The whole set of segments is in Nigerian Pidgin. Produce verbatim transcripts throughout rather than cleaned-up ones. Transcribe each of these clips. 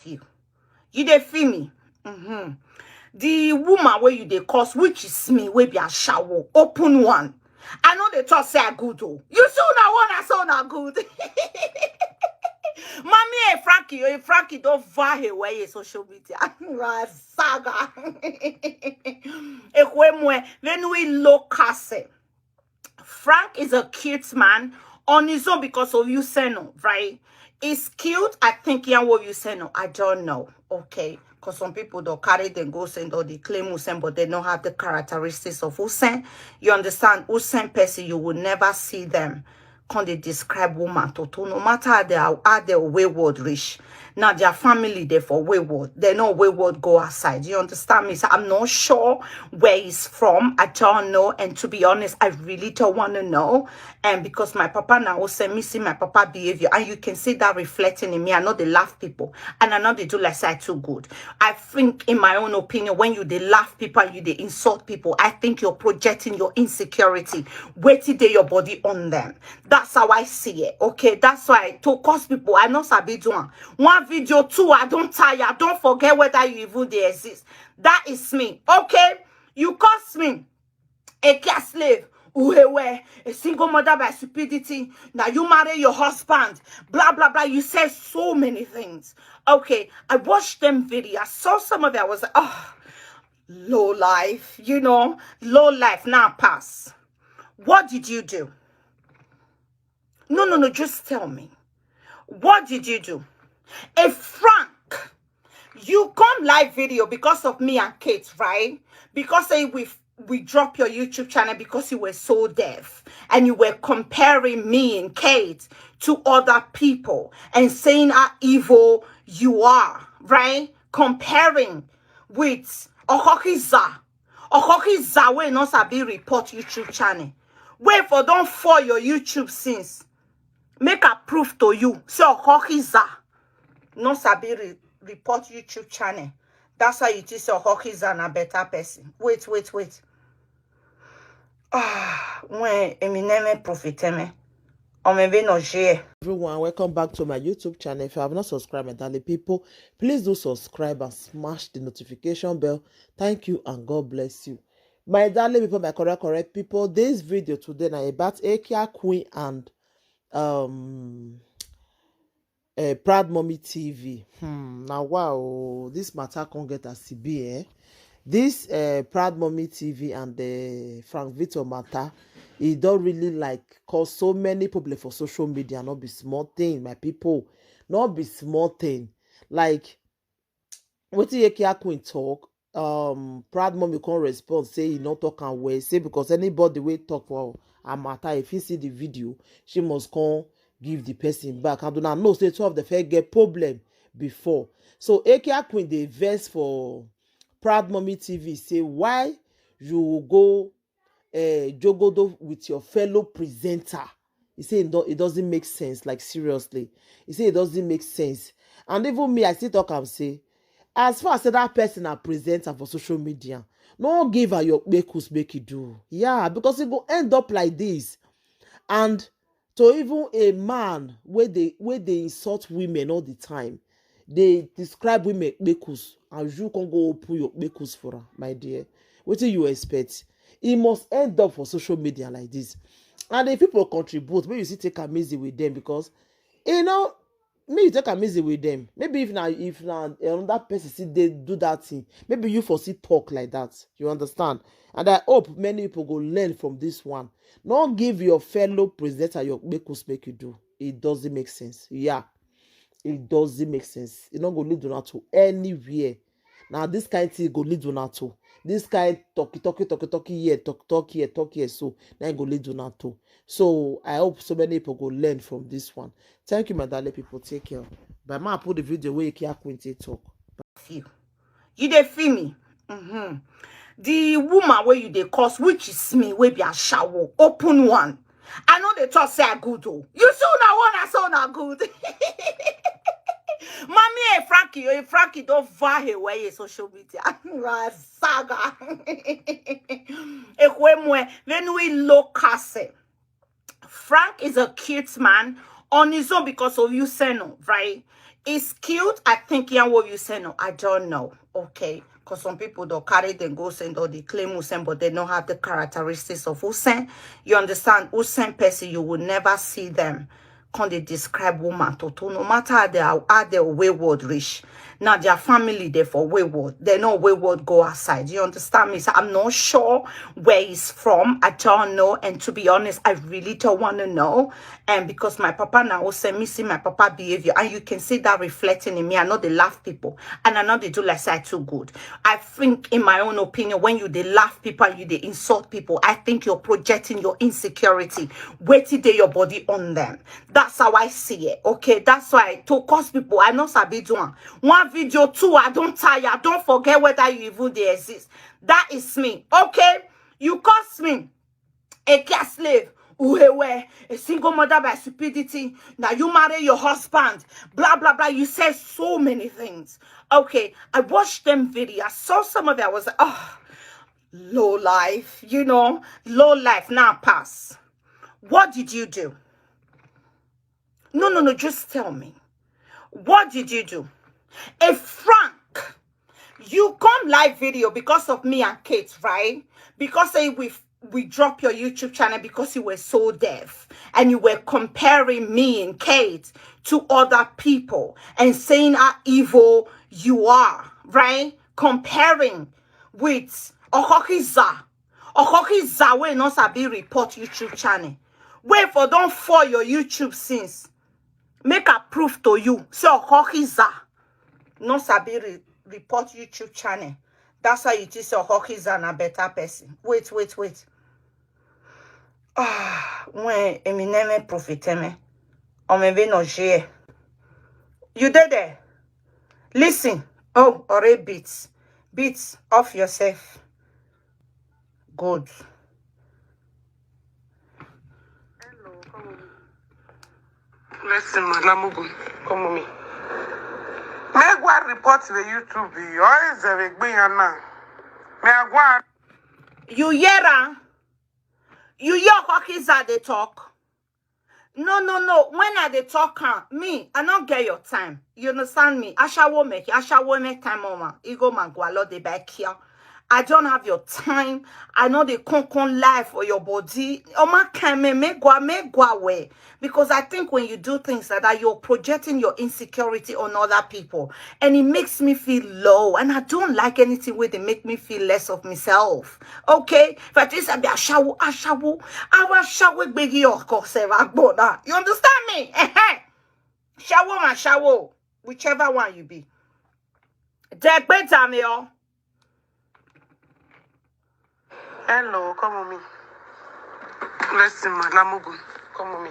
You. You dey feel me? Mm-hmm. The woman where you dey cause, which is me, wey be ashawo, open one. I know they talk say I good oh. You see una one, I say una good. Mommy, hey, Frankie, hey, Frankie, don't fire away your social media. Saga. Ekwemwe, when we look Frank is a cute man on his own because of you, Seno, right? He's cute. I think yeah, what you say no. I don't know. Okay. Because some people don't carry them go send or they claim Usain, but they don't have the characteristics of Usain. You understand? Usain person, you will never see them. Can they describe woman to, to no matter how they are, how they wayward rich. Now their family they for wayward. They know wayward go outside. You understand me? So I'm not sure where he's from. I don't know. And to be honest, I really don't want to know. And because my papa now will send me see my papa behavior, and you can see that reflecting in me. I know they laugh people, and I know they do like say I too good. I think, in my own opinion, when you they laugh people and you they insult people, I think you're projecting your insecurity. Wait till they your body on them. That's how I see it. Okay, that's why to cause people, I know sabi do one. One video, two, I don't tire, I don't forget whether you even they exist. That is me. Okay, you cause me. A care slave, uhewe, a single mother by stupidity. Now you marry your husband, blah blah blah. You say so many things. Okay, I watched them video. I saw some of it. I was like, oh, low life, you know, low life. Now pass. What did you do? No, no, no. Just tell me. What did you do? A Frank, you come live video because of me and Kate, right? Because say we we drop your YouTube channel because you were so deaf and you were comparing me and Kate to other people and saying how evil you are, right? Comparing with Okokiza. Okokiza wey no sabi report YouTube channel. Wait for don't fall your YouTube since. Make a proof to you. Say Okokiza no sabi re report YouTube channel. That's why you think say Okokiza na better person. Wait, wait, wait. Ah, when Eminem profit me. Or maybe no share. Everyone, welcome back to my YouTube channel. If you have not subscribed, my darling people, please do subscribe and smash the notification bell. Thank you and God bless you. My darling people, my correct, correct people, this video today now about Akia Queen and um uh, Proud Mommy T V. Hmm, now wow, this matter can't get as C B, eh? This uh, Proud Mommy T V and the Frank Victor matter, it don't really like cause so many people for social media. Not be small thing, my people. Not be small thing. Like, what Akia Queen talk? Um, Proud Mommy can't respond. Say he not talk and way. Say because anybody will talk for a matter. If he see the video, she must come give the person back. And una know say two of the fair get problem before. So Akia Queen dey vex for Proud Mommy T V say why you go uh, jogodo with your fellow presenter. He say it, do, it doesn't make sense. Like seriously, he say it doesn't make sense. And even me, I still talk and say, as far as say that person a presenter for social media, no give her your bekus make you do. Yeah, because it go end up like this. And to even a man where they where they insult women all the time, they describe women bekus, and you can go open your bekus for her, my dear. What do you expect? It must end up for social media like this. And if people contribute, maybe you see take am easy with them because you know me you take am easy with them. Maybe if now if now another person see they do that thing, maybe you for see talk like that. You understand? And I hope many people go learn from this one. Not give your fellow presenter your bekus make you do. It doesn't make sense. Yeah, it doesn't make sense. It not go lead una to anywhere. Now this kind thing go lead una to this kind talky talky talky talky here, talk talk here, talk here. So now go lead una to. So I hope so many people go learn from this one. Thank you, my darling people. Take care. But ma put the video where you can't talk. You. You dey feel me? Mm-hmm. The woman where you dey cause, which is me, wey be ashawo, open one. I know they talk say I good oh. You see una one, I say una good. Mommy, hey, Frankie, hey, Frankie, don't fire away your social media. Saga. Ekwemwe, when we look Frank is a cute man on his own because of you, Seno, right? It's cute. I think, yeah, what you say, no, I don't know. Okay. Because some people don't carry them go send or they claim Usain, but they don't have the characteristics of Usain. You understand? Usain person, you will never see them. Can they describe woman to, to no matter how they are, how they wayward rich. Now their family, they for wayward. They know wayward go outside. You understand me? So I'm not sure where he's from. I don't know. And to be honest, I really don't want to know. And because my papa now will send me see my papa behavior, and you can see that reflecting in me. I know they laugh people, and I know they do like say I too good. I think, in my own opinion, when you they laugh people and you they insult people, I think you're projecting your insecurity. Wait till they your body on them. That's how I see it. Okay, that's why to cause people, I know sabi do one. One video, two, I don't tire. I don't forget whether you even they exist. That is me. Okay, you cause me a care slave, uhewe, a single mother by stupidity. Now you marry your husband, blah blah blah. You say so many things. Okay, I watched them video. I saw some of it. I was like, oh, low life, you know, low life. Now pass. What did you do? No, no, no. Just tell me. What did you do? A Frank, you come live video because of me and Kate, right? Because say we we drop your YouTube channel because you were so deaf and you were comparing me and Kate to other people and saying how evil you are, right? Comparing with Okokiza. Okokiza wey no sabi report YouTube channel. Wait for don't fall your YouTube since. Make a proof to you. Say Okokiza no sabi re report YouTube channel. That's why you think say Okokiza na better person. Wait, wait, wait. Ah, when Eminem profit me, or maybe no share. You did there. Listen. Oh, or a beats. Beats off yourself. Good. Listen, Madam Ogun, come on me. Me go and report to the YouTube. Or is there a big now? Me I go and You hear her? You hear Okokiza they talk? No, no, no. When I they talk, huh? Me, I don't get your time. You understand me? Ashawo make Ashawo make time, mama. Ego man go a lot they back here. I don't have your time. I know they can't come live for your body. Oh my, can me me go me go away. Because I think when you do things like that, you're projecting your insecurity on other people. And it makes me feel low. And I don't like anything where they make me feel less of myself. Okay? If I just say, Ashawo, Ashawo, our Ashawo biggie or Koseva Gbona. You understand me? Shawo, my Shawo. Whichever one you be. Degbe Damiel. Hello, come on me. Listen, Madam Ogun, come on me.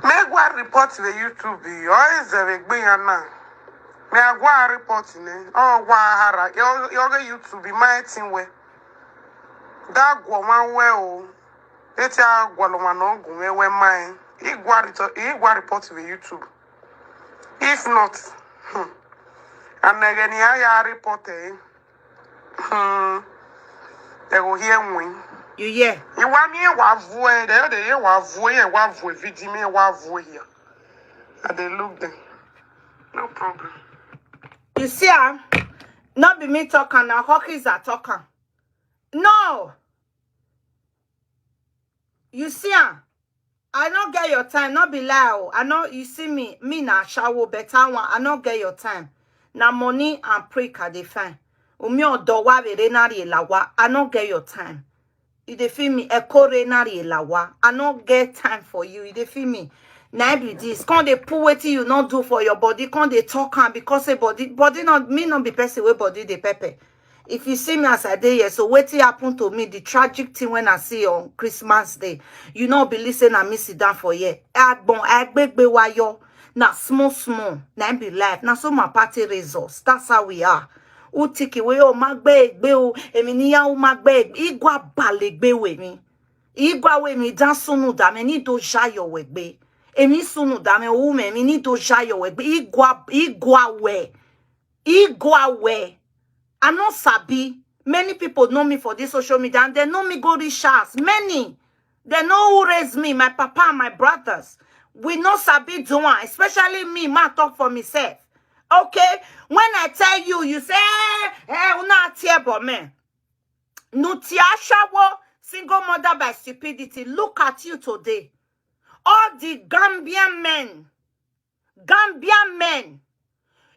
Me go and report to the YouTube. Or is there a big now? Me I go and report in it. Oh, Wahara. Your YouTube, my thing way. That go one way. Oh, it's a go one no go where mine. He go and report to the YouTube. If not, hmm. And again, I report eh. Hmm. They go hear win. You hear? You want me a wavoe? They they hear wavoe and wavoe. Vidi me wavoe here. And they look them. No problem. You see, ah, not be me talking, now Hawkins are talking. No. You see, ah, I don't get your time, not be lie. Oh. I know you see me, me na Ashawo better one. I don't get your time. Now money and prick are they fine. Umi odowa vere na ri lawa. I don't get your time. You dey feel me? Echo re na ri lawa. I don't get time for you. You dey feel me? Now be this. Can't they pull wait till you not do for your body? Can't they talk am because say body body not me not be person wey body dey pepper. If you see me as I dey here, so wetin happen to me, the tragic thing when I see on Christmas Day, you no be listen and me sit down for here. Agbon, agbegbe wayo, na small small, na im be life. Na so my party raise us. That's how we are. Who take away oh my gbe o, emi ni ya o my gbe, igwa balegbe we mi. Igwa we mi dan sunu da me ni do jayo we gbe. Emi sunu da me o me mi ni do jayo we gbe. Igwa igwa we. Igwawe. I no sabi. Many people know me for this social media and they know me go reach house. Many. They know who raised me, my papa and my brothers. We no sabi do am, especially me, ma talk for myself. Okay, when I tell you, you say, eh, eh, una tear but me. Nutia Shawo, single mother by stupidity. Look at you today. All the Gambian men, Gambian men,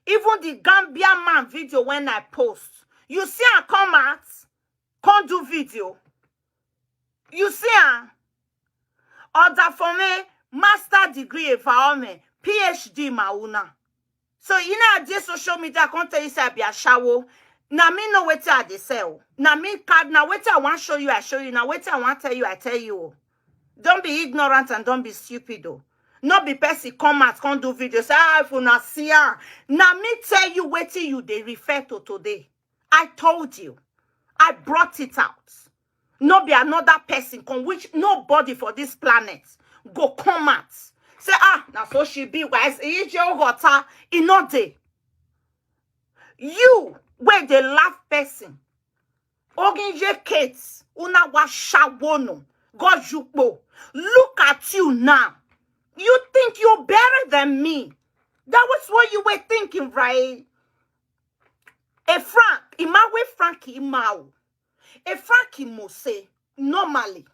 even the Gambian man video when I post, you see am come out, come do video. You see am? Other for me, master degree environment, P H D mauna. So you know, I dey social media, I can't tell you say I be ashawo. Na me know wetin I dey sell. Na me card, na wetin I wan show you, I show you. Na wetin I wan tell you, I tell you. Don't be ignorant and don't be stupid, oh. No be person come out, come do video, say, ah, if una see am. Na me tell you wetin you dey refer to today. I told you. I brought it out. No be another person come, which nobody for this planet go come out. Say, ah, na so she be, wise, ije water, e no dey. You, wey dey laugh person, Oginje Kate, una wa shawono, God yupo. Look at you now. You think you're better than me. That was what you were thinking, right? A Frank, Imawe Frankie Imao. A Frankie Mose, normally.